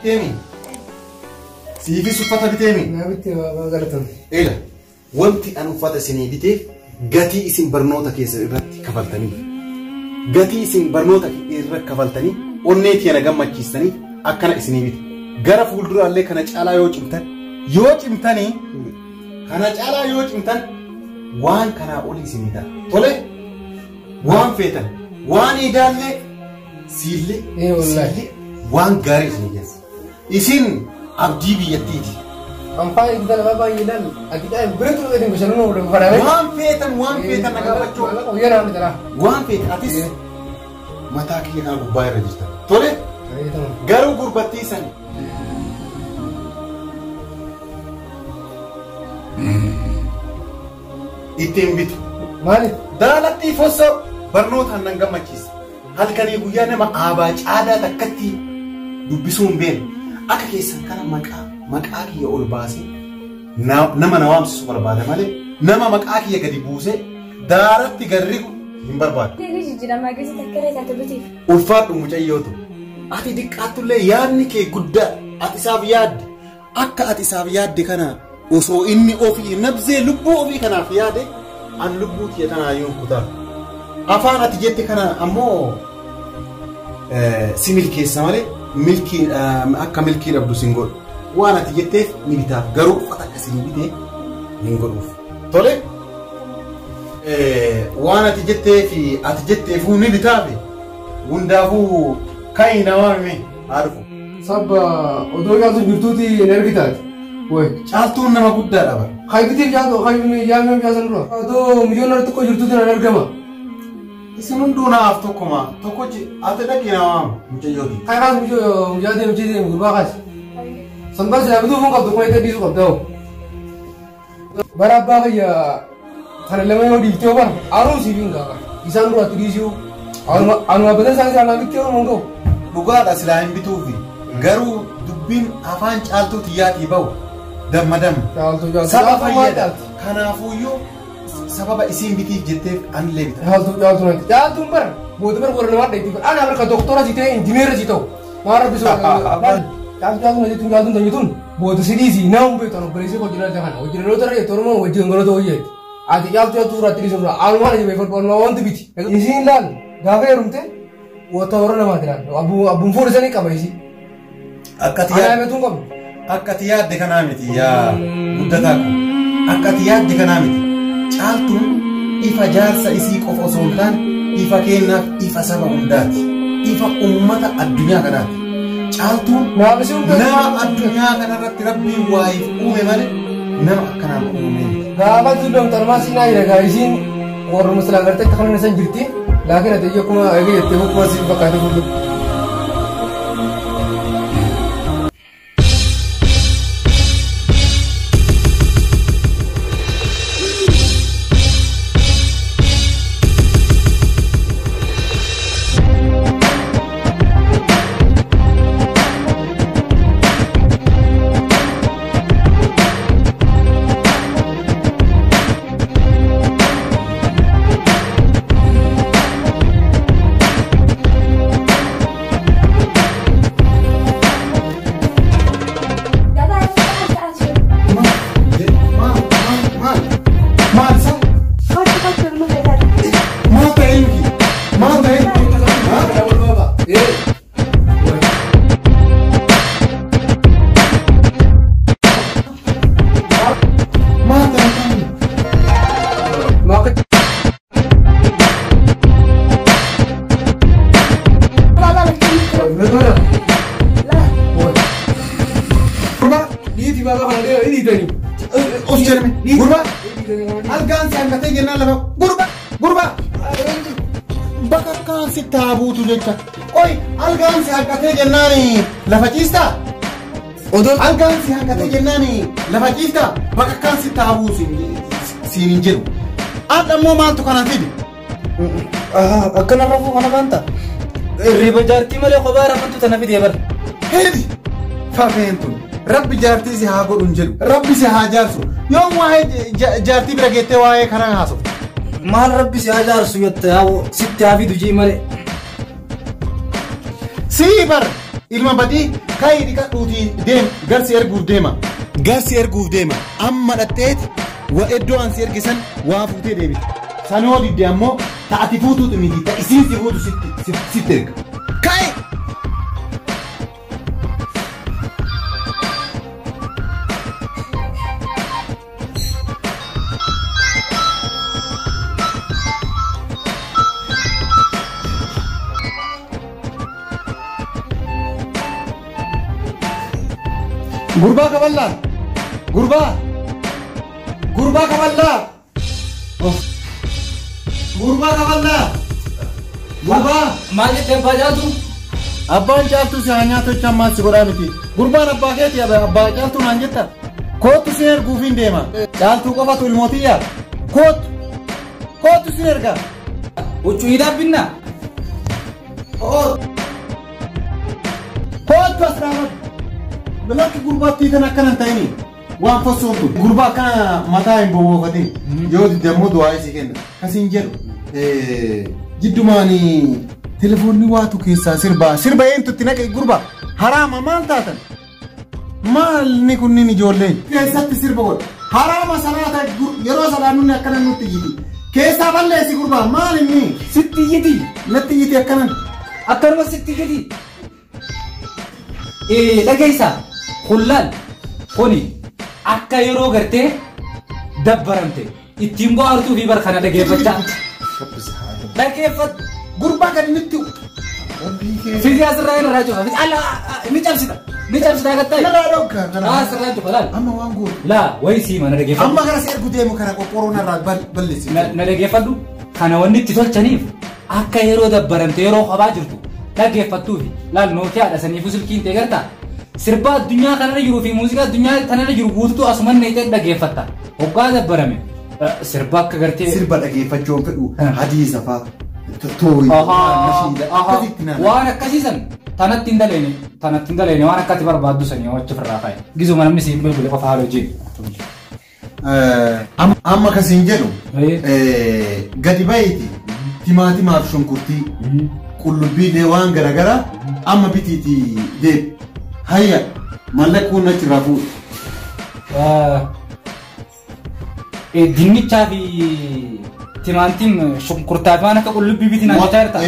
Bitteemi. Siifis uffata biteemi. Naa bittee baabaa galatan. Eela wanti an uffata isinii biteef gatii isin barnoota keessa irratti kafaltanii gatii isin barnoota irra kafaltanii onnee tiyana gammachiistanii akkana isinii bite. Gara fuulduraallee kana caalaa yoo cimtan yoo cimtanii kana caalaa yoo cimtan waan kanaa olii isinii ta'a. Tole waan feetan waan idaallee siillee siillee waan gaarii isinii keessa. Isin abdii biyyattiiti. Ampaa eegdala baabaa ilaal ati dhaa bira ture gatiin bashannanuu godhan faraame. Waan feetan na gaafachuu. Guyyaa namni taraa. Waan feetan atis mataa kiyya kana gubbaa irra jirta. Tole garuu gurbattii sani. Ittiin bitu. Maaliif? Daalattii fossoo barnootaan nan gammachiisa. Halkanii guyyaa nama aabaa caadaa takkatti dubbisuu hin beekne. Akka keessan kana maqaa kiyya ol baasee nama na waamsisu barbaada malee nama maqaa kiyya gadi buusee daaratti garrigu hin barbaadu. Jijjiiramaa keessatti akka irra taate bitiif. Ulfaadhu mucayyootu. Ati diqqaattullee yaadni kee guddaa ati isaaf yaadde akka ati isaaf yaadde kana osoo inni ofii nabzee lubbuu ofii kanaaf yaade an lubbuu kiyya tanaayyuu kutaa. Afaan ati jette kana ammoo si milkeessa malee milkii akka milkii dhabdu sin godhu. Waan ati jetteef ni bitaaf garuu uffata akkasii bitee hin godhuuf. Tole waan ati jetteef ati jetteefuu ni bitaaf hundaafuu ka'i namaa mime haa dhufu. Sabba odoo caaltuun jirtuuti hin ergitaati. Woy. Caaltuun nama guddaadha bara. Haybitiif caaltu haybini yaamee caaltan dura. Odoo miliyoona xiqqoo jirtuuti nan argama. Isin hunduu naaf tokkuma tokkochi ati dhaqi namaa mucayyooti. Kai kaas mucaa deemu deemu gurbaa kaas. Sambar silaa bituu fun qabdu kuma itti dhiisuu qabda hoo. Bara abbaa kiyya kana lama yoo dhiiftee hoo bara aaruu siif hin gaafa. Isaan duraatti dhiisuu anuma badan isaanii silaa bittee hoo hin ga'u. Dhugaadha silaa hin bituufi garuu dubbiin afaan caaltuu tiyyaatii bahu damma damma. Caaltuu caaltuu. Saba fayyada. Kanaafuyyuu sababa isiin bitiif jetteef anillee bita. Caaltuu caaltuu nanti. Caaltuun bara booda bara warra namaa dheetti. Ana bara doktora si ta'e injineera si ta'u. Maal rabbi sodaa. Caaltuu caaltuu jechuun caaltuun tanyituun booda si dhiisi nama hin beektu obboleessi koo jira kana hojii dhaloota irra jettu oromoo wajjin galata hojjetti. Ati caaltuu caaltuu furaatti dhiisu dura anumaan ajabee fadhu anumaan wanti biti. Isiin laal gaafa heerumte wata warra namaati laal abbuun fuudhu sanii qaba isii. Akka ati Anaa beektuun qabdu. Akka ati yaadde kanaa miti yaa guddataa ko. Akka ati yaadde kanaa miti. Caaltuun ifa jaarsa isii qofa osoo hin taane ifa kennaaf ifa saba hundaati. Ifa uummata addunyaa kanaati. Caaltuun nama addunyaa kanarratti rabbiin waayiif uume malee nama akkanaan uume. Gaafa tulloon tarmaa siinaa jira gaa isiin warra silaa gartee akka kana san jirti. Laakiin ati akkuma eegee jettee akkuma si fakkaatee fuudhu. Algaan si hanqatee jennaan lafa ciistaa? Algaan si hanqatee jennaan lafa ciistaa? Bakka kaan si taabuu siin hin jedhu. Adda immoo maaltu kana fide? Akkana rafuu kana baanta. Riba jaartii malee kophaa rafantu tana fide bara. Heedi! Fafeen tun rabbi jaartii si haa godhu hin jedhu. Rabbi si haa jaarsu. Yoom waa'ee jaartii bira geettee waa'ee kana haasofte? Maal rabbi si haa jaarsu jette sitti haa fidu jii malee. Sii bar ilma badii Kayi dhiqadhuutii deem garsi erguuf deema. Garsi erguuf deema. Amma dhatteeti wa iddoo ansi ergisan waa fuutee deebite. Sanoo didde ammoo ta'ati fuutuutu miti ta isiin si fuutu sitti erga. Kayi! Gurbaa kaballaa! Gurbaa! Gurbaa kaballaa! Gurbaa kaballaa! Gurbaa! Maal jettee abbaa Caaltuu? Abbaan Caaltuu si haa nyaatu jecha ammaan si godhaa miti. Gurbaan abbaa keeti abbaa Caaltuu naan jetta. Kootu sin erguufiin deema. Caaltuu qofatu ilmootiyyaa. Kootu! Kootu sin erga. Huccuu hidhaa binnaa? Kootu as dhaabadhu. Lakki gurbaattii tan akkana hin ta'ini. Waan fossoomtu. Gurbaa akkana mataa hin bowwoofatin. Yoo didde ammoo du'aa isii kenna. Kasiin jedhu jiddumaan telefoonni waatu keessaa sirbaa. Sirba eentu itti naqe gurbaa. Haraama maal taatan? Maal ni kunniin ijoolleen? Keessatti sirba godha. Haraama salaata yeroo salaanonni akkana nutti iyyiti. Keessaa balleessi gurbaa maal inni? Sitti iyyiti. Natti iyyiti akkanan. Akkanuma sitti iyyiti. Dhageessaa hullaan kuni akka yeroo gartee dabbaramte ittiin bohaartuu fi barkana dhageeffachaa. Dhageeffadhu. Gurbaa kan inni Fiizii asirraa inni irraa cufa. Ala ni cabsita. Ni cabsita agartaa. Narraa dhokka kana. Asirraa cufa laal. Amma waan gootu. Laa wayi siima na dhageeffadhu. Amma gara si ergu deemu kana qoqqooroo narraa balleessi. Na dhageeffadhu. Kana wanni itti tolchaniif akka yeroo dabbaramte yeroo kophaa jirtu dhageeffattuufi laal nookiyaadha saniifuu silkiin ta'e gartaa. Sirba addunyaa kanarra jiruu fi muuziqaa addunyaa kanarra jiru guututu asuman neetee dhageeffatta. Hoggaa dabbarame sirba akka gartee. Sirba dhageeffachuu hin fedhu hadiisa fa'aa tooyi nashiida akkasitti naan. Waan akkasiisan tanatti hin daleene waan akkati barbaaddu sanii achi ofirraa kaa'i. Gizuma namni siin bilbile qofa haala hojii. Amma kasiin jedhu gadi bahiiti timaatimaaf shunkurtii qullubbiilee waan garaagaraa amma bitiiti deebi. Hayya mallaquun achirraa fuudhu. Dinnichaa fi timaantiin shunkurtaa fi waan akka qullubbii bitinaan jechaa jirta.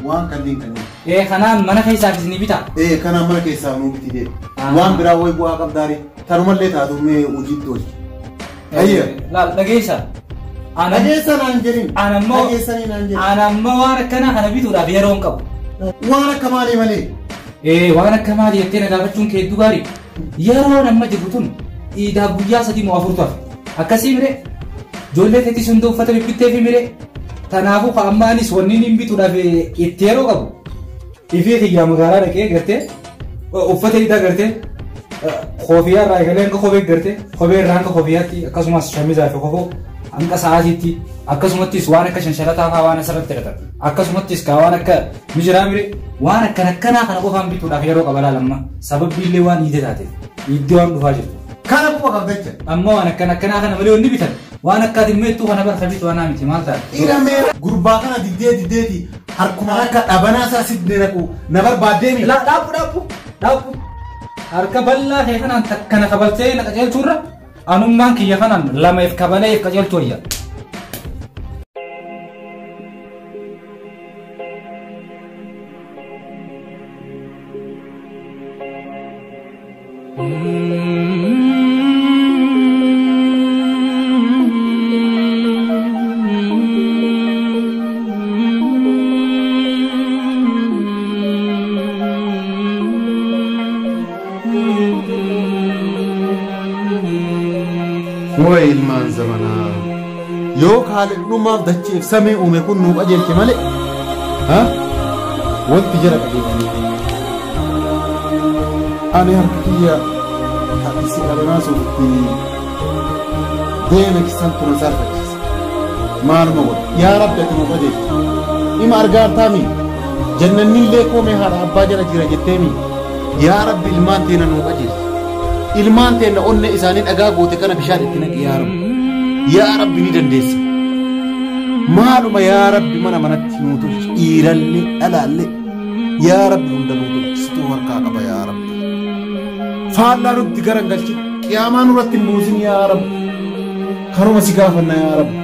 Waan kanneen kanneen. Kanaan mana keessaaf isinii bitaa? Kanaan mana keessaaf nuu biti deebi. Waan biraa wayi bu'aa qabdaare tanumallee taatu mee hojiitti oolchi. Hayya. Laal dhageessa. Dhageessa naan jedhin. Dhageessanii naan jedhin. Ana ammoo waan akkanaa kana bituudhaaf yeroo hin qabu. Waan akka maalii malee? Waan akka maalii jettee na gaafachuun kee hedduu gaarii. Yeroon amma jirru tun iidaa guyyaa 3 moo 4 hafe. Akkasii miree ijoollee teetis hunda uffata bibbittee fi miree Kanaafuu amma anis wanni inni bituudhaaf itti yeroo qabu ifee kiyyaa magaalaa dhaqee gartee uffata hidhaa gartee koofiyaa irraa eegalee hanga kophee gartee kophee irraa hanga koofiyaatti akkasumas shamizaa fi kofoo hanga sa'aatiitti akkasumattis waan akka shanshalataa fa'aa waan asirratti hidhatan akkasumattis kaa waan akka mijiraa mire waan akkana akkanaa kana qofaan bituudhaaf yeroo qaba laalamma sababbi illee waan hiite taateef hiiddee waan dhufaa jirtu. Kana quba qabdacha. Amma waan akkana akkanaa kana malee wanni bitan waan akka ati meettuu kana bara bitu waan miti maal taate. Dhiiramee gurbaa kana diddee diddeeti harkuma akka dhabanaa isaa sitti naqu na barbaaddeemi. Laa dhaabbu dhaabbu dhaabbu harka bal'aa kee kanaan takkana kabaltee na qajeelchuurra anummaan kiyya kanaan lama if kabalee if qajeelchu wayya. Way ilmaan zamanaa yoo kaaliqnummaaf dacheef samii uume kun nuu qajeelche malee wanti jara qajeelche. Ani harka kiyya haadhisi dhabanaa suufitti deeme kisan tuna saalfachiisa. Maaluma godha yaa rabbi ati nuu qajeelche. Dhima argaa artaami jannannillee koomee haadha abbaa jala jira jetteemi yaa rabbi ilmaan teena nuu qajeelche. Ilmaan teenna onne isaanii dhagaa goote kana bishaan itti naqi yaa rabbi. Yaa rabbi ni dandeessa. Maaluma yaa rabbi mana manatti nuu tolchi. Dhiirallee dhalaallee yaa rabbi hunda nuu tolchi. Situu harkaa qaba yaa rabbi. Faallaa nutti garagalchi. Qiyaamaa nurratti hin buusin yaa Rabbi. Karuma si gaafanna yaa Rabbi.